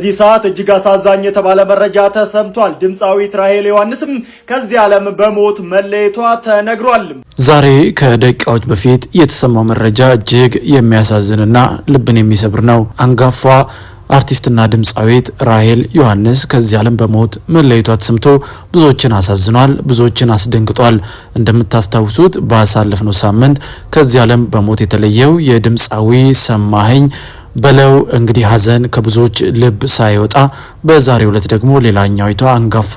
በዚህ ሰዓት እጅግ አሳዛኝ የተባለ መረጃ ተሰምቷል። ድምፃዊት ራሄል ዮሐንስም ከዚህ ዓለም በሞት መለየቷ ተነግሯል። ዛሬ ከደቂቃዎች በፊት የተሰማው መረጃ እጅግ የሚያሳዝንና ልብን የሚሰብር ነው። አንጋፋ አርቲስትና ድምፃዊት ራሄል ዮሐንስ ከዚህ ዓለም በሞት መለየቷ ተሰምቶ ብዙዎችን አሳዝኗል፣ ብዙዎችን አስደንግጧል። እንደምታስታውሱት ባሳለፍነው ሳምንት ከዚህ ዓለም በሞት የተለየው የድምፃዊ ሰማኸኝ በለው እንግዲህ ሀዘን ከብዙዎች ልብ ሳይወጣ በዛሬው ዕለት ደግሞ ሌላኛዊቷ አንጋፋ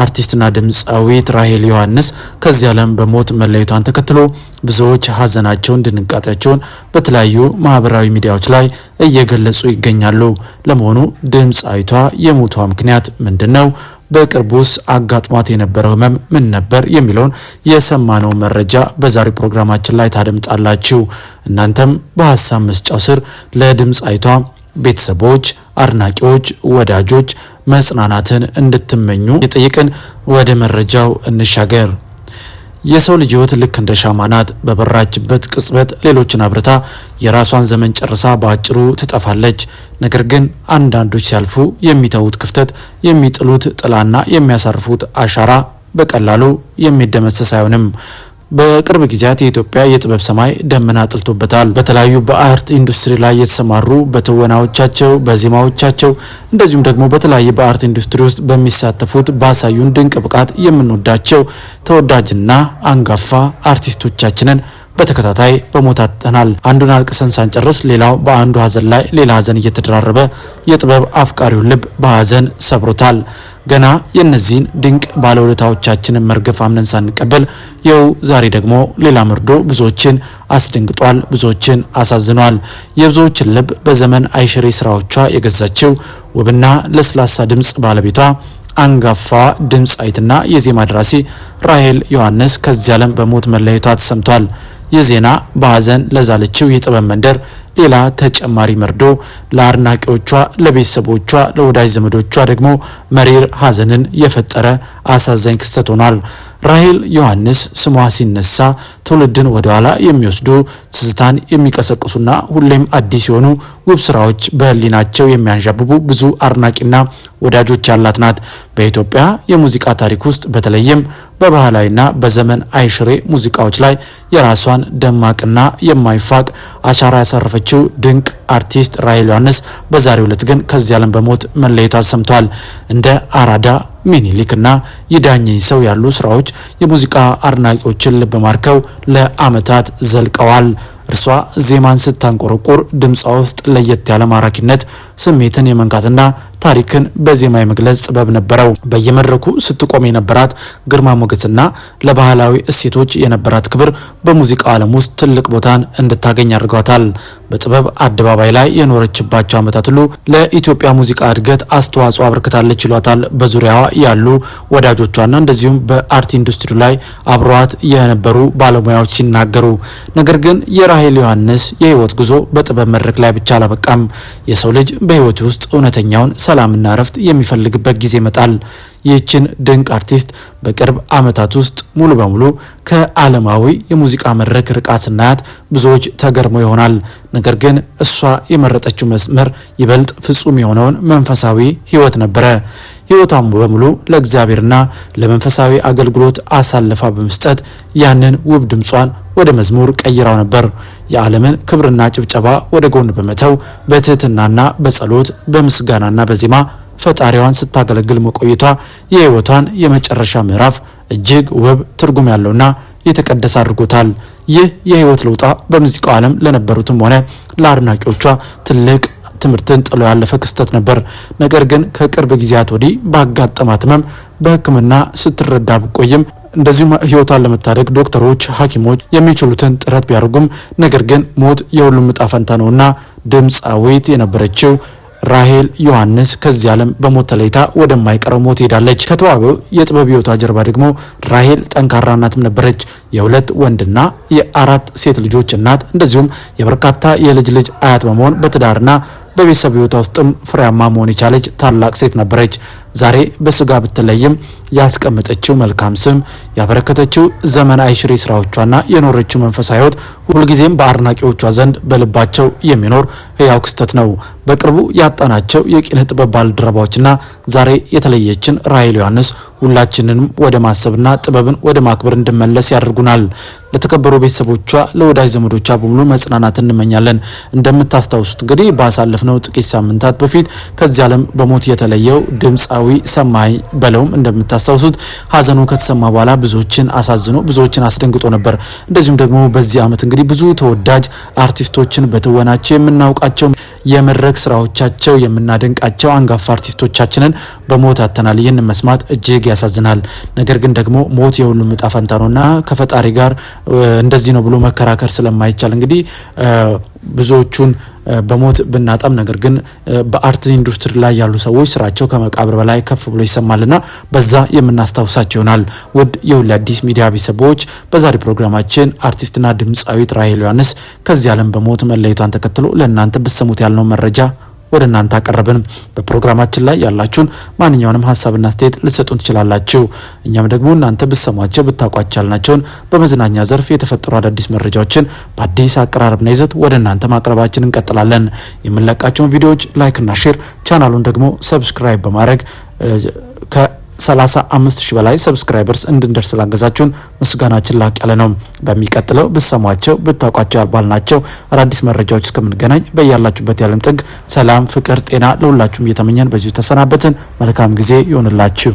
አርቲስትና ድምፃዊት ራሄል ዮሐንስ ከዚህ ዓለም በሞት መለየቷን ተከትሎ ብዙዎች ሀዘናቸውን፣ ድንጋጤያቸውን በተለያዩ ማህበራዊ ሚዲያዎች ላይ እየገለጹ ይገኛሉ። ለመሆኑ ድምፃዊቷ የሞቷ ምክንያት ምንድን ነው? በቅርቡስ አጋጥሟት የነበረው ህመም ምን ነበር? የሚለውን የሰማነው መረጃ በዛሬው ፕሮግራማችን ላይ ታደምጣላችሁ። እናንተም በሀሳብ መስጫው ስር ለድምፃዊቷ ቤተሰቦች፣ አድናቂዎች፣ ወዳጆች መጽናናትን እንድትመኙ የጠየቅን ወደ መረጃው እንሻገር። የሰው ልጅ ህይወት ልክ እንደ ሻማ ናት። በበራችበት ቅጽበት ሌሎችን አብርታ የራሷን ዘመን ጨርሳ በአጭሩ ትጠፋለች። ነገር ግን አንዳንዶች ሲያልፉ የሚተዉት ክፍተት፣ የሚጥሉት ጥላና የሚያሳርፉት አሻራ በቀላሉ የሚደመሰስ አይሆንም። በቅርብ ጊዜያት የኢትዮጵያ የጥበብ ሰማይ ደመና ጥልቶበታል። በተለያዩ በ art industry ላይ የተሰማሩ በትወናዎቻቸው፣ በዜማዎቻቸው እንደዚሁም ደግሞ በተለያየ በ art industry ውስጥ በሚሳተፉት ባሳዩን ድንቅ ብቃት የምንወዳቸው ተወዳጅና አንጋፋ አርቲስቶቻችንን በተከታታይ በሞት አጥተናል። አንዱን አልቅሰን ሳንጨርስ ሌላው በአንዱ ሀዘን ላይ ሌላ ሀዘን እየተደራረበ የጥበብ አፍቃሪውን ልብ በሀዘን ሰብሮታል። ገና የእነዚህን ድንቅ ባለውለታዎቻችንን መርገፍ አምነን ሳንቀበል ይኸው ዛሬ ደግሞ ሌላ መርዶ ብዙዎችን አስደንግጧል፣ ብዙዎችን አሳዝኗል። የብዙዎችን ልብ በዘመን አይሽሬ ስራዎቿ የገዛችው ውብና ለስላሳ ድምፅ ባለቤቷ አንጋፋ ድምፃዊትና የዜማ ደራሲ ራሄል ዮሐንስ ከዚህ ዓለም በሞት መለየቷ ተሰምቷል። ይህ ዜና በሀዘን ለዛለችው የጥበብ መንደር ሌላ ተጨማሪ መርዶ፣ ለአድናቂዎቿ፣ ለቤተሰቦቿ፣ ለወዳጅ ዘመዶቿ ደግሞ መሪር ሀዘንን የፈጠረ አሳዛኝ ክስተት ሆኗል። ራሄል ዮሐንስ ስሟ ሲነሳ ትውልድን ወደኋላ የሚወስዱ ትዝታን የሚቀሰቅሱና ሁሌም አዲስ የሆኑ ውብ ስራዎች በህሊናቸው የሚያንዣብቡ ብዙ አድናቂና ወዳጆች ያላት ናት። በኢትዮጵያ የሙዚቃ ታሪክ ውስጥ በተለይም በባህላዊና በዘመን አይሽሬ ሙዚቃዎች ላይ የራሷን ደማቅና የማይፋቅ አሻራ ያሳረፈችው ድንቅ አርቲስት ራሄል ዮሐንስ በዛሬው ዕለት ግን ከዚህ ዓለም በሞት መለየቷ ሰምቷል። እንደ አራዳ፣ ሚኒሊክና ይዳኘኝ ሰው ያሉ ስራዎች የሙዚቃ አድናቂዎችን ልብ ማርከው ለአመታት ዘልቀዋል። እርሷ ዜማን ስታንቆረቁር ድምጿ ውስጥ ለየት ያለ ማራኪነት፣ ስሜትን የመንካትና ታሪክን በዜማ የመግለጽ ጥበብ ነበረው። በየመድረኩ ስትቆም የነበራት ግርማ ሞገስና ለባህላዊ እሴቶች የነበራት ክብር በሙዚቃው ዓለም ውስጥ ትልቅ ቦታን እንድታገኝ አድርጓታል። በጥበብ አደባባይ ላይ የኖረችባቸው ዓመታት ሁሉ ለኢትዮጵያ ሙዚቃ እድገት አስተዋጽኦ አበርክታለች ይሏታል በዙሪያዋ ያሉ ወዳጆቿና እንደዚሁም በ art industry ላይ አብረዋት የነበሩ ባለሙያዎች ሲናገሩ። ነገር ግን የራሄል ዮሐንስ የህይወት ጉዞ በጥበብ መድረክ ላይ ብቻ አላበቃም። የሰው ልጅ በህይወቱ ውስጥ እውነተኛውን ሰላምና እረፍት የሚፈልግበት ጊዜ ይመጣል። ይህችን ድንቅ አርቲስት በቅርብ ዓመታት ውስጥ ሙሉ በሙሉ ከዓለማዊ የሙዚቃ መድረክ ርቃ ስናያት ብዙዎች ተገርመው ይሆናል። ነገር ግን እሷ የመረጠችው መስመር ይበልጥ ፍጹም የሆነውን መንፈሳዊ ህይወት ነበረ። ህይወቷን በሙሉ ለእግዚአብሔርና ለመንፈሳዊ አገልግሎት አሳልፋ በመስጠት ያንን ውብ ድምጿን ወደ መዝሙር ቀይራው ነበር። የዓለምን ክብርና ጭብጨባ ወደ ጎን በመተው በትህትናና በጸሎት በምስጋናና በዜማ ፈጣሪዋን ስታገለግል መቆየቷ የህይወቷን የመጨረሻ ምዕራፍ እጅግ ውብ ትርጉም ያለውና የተቀደሰ አድርጎታል። ይህ የህይወት ለውጧ በሙዚቃው ዓለም ለነበሩትም ሆነ ለአድናቂዎቿ ትልቅ ትምህርትን ጥሎ ያለፈ ክስተት ነበር። ነገር ግን ከቅርብ ጊዜያት ወዲህ ባጋጠማት ህመም በሕክምና ስትረዳ ብቆይም እንደዚሁም ህይወቷን ለመታደግ ዶክተሮች፣ ሐኪሞች የሚችሉትን ጥረት ቢያደርጉም ነገር ግን ሞት የሁሉም እጣ ፈንታ ነውና ድምፃዊት የነበረችው ራሄል ዮሐንስ ከዚህ ዓለም በሞት ተለይታ ወደማይቀረው ሞት ሄዳለች። ከተዋበው የጥበብ ህይወቷ ጀርባ ደግሞ ራሄል ጠንካራ እናትም ነበረች። የሁለት ወንድና የአራት ሴት ልጆች እናት እንደዚሁም የበርካታ የልጅ ልጅ አያት በመሆን በትዳርና በቤተሰብ ህይወቷ ውስጥም ፍሬያማ መሆን የቻለች ታላቅ ሴት ነበረች። ዛሬ በስጋ ብትለይም ያስቀመጠችው መልካም ስም፣ ያበረከተችው ዘመን አይሽሬ ስራዎቿና የኖረችው መንፈሳዊ ሕይወት ሁልጊዜም በአድናቂዎቿ ዘንድ በልባቸው የሚኖር ህያው ክስተት ነው። በቅርቡ ያጣናቸው የኪነ ጥበብ ባልደረባዎችና ዛሬ የተለየችን ራሔል ዮሐንስ ሁላችንንም ወደ ማሰብና ጥበብን ወደ ማክበር እንድመለስ ያደርጉናል። ለተከበሩ ቤተሰቦቿ፣ ለወዳጅ ዘመዶቿ በሙሉ መጽናናት እንመኛለን። እንደምታስታውሱት እንግዲህ ባሳለፍነው ጥቂት ሳምንታት በፊት ከዚህ ዓለም በሞት የተለየው ድምፃዊ ሰማኸኝ በለውም እንደምታስታውሱት ሀዘኑ ከተሰማ በኋላ ብዙዎችን አሳዝኖ ብዙዎችን አስደንግጦ ነበር። እንደዚሁም ደግሞ በዚህ ዓመት እንግዲህ ብዙ ተወዳጅ አርቲስቶችን በትወናቸው የምናውቃቸው፣ የመድረክ ስራዎቻቸው የምናደንቃቸው አንጋፋ አርቲስቶቻችንን በሞት አጥተናል። ይህንን መስማት እጅግ ያሳዝናል። ነገር ግን ደግሞ ሞት የሁሉም እጣ ፈንታ ነውና ከፈጣሪ ጋር እንደዚህ ነው ብሎ መከራከር ስለማይቻል እንግዲህ ብዙዎቹን በሞት ብናጣም ነገር ግን በ art industry ላይ ያሉ ሰዎች ስራቸው ከመቃብር በላይ ከፍ ብሎ ይሰማልና በዛ የምናስታውሳቸው ይሆናል። ውድ የሁሌ አዲስ ሚዲያ ቤተሰቦች፣ በዛሬ ፕሮግራማችን አርቲስትና ድምፃዊት ራሔል ዮሐንስ ከዚህ ዓለም በሞት መለየቷን ተከትሎ ለእናንተ ብትሰሙት ያልነው መረጃ ወደ እናንተ አቀረብን። በፕሮግራማችን ላይ ያላችሁን ማንኛውንም ሀሳብና አስተያየት ልትሰጡን ትችላላችሁ። እኛም ደግሞ እናንተ ብትሰሟቸው ብታውቋቸው ያልናቸውን በመዝናኛ ዘርፍ የተፈጠሩ አዳዲስ መረጃዎችን በአዲስ አቀራረብና ይዘት ወደ እናንተ ማቅረባችን እንቀጥላለን። የምንለቃቸውን ቪዲዮዎች like ና share፣ ቻናሉን ደግሞ subscribe በማድረግ ከ35 ሺህ በላይ subscribers እንድንደርስ ስላገዛችሁን ምስጋናችን ላቅ ያለ ነው። በሚቀጥለው ብትሰሟቸው ብታውቋቸው ባልናቸው አዳዲስ መረጃዎች እስከምንገናኝ በያላችሁበት የዓለም ጥግ ሰላም፣ ፍቅር፣ ጤና ለሁላችሁም እየተመኘን በዚሁ ተሰናበትን። መልካም ጊዜ ይሆንላችሁ።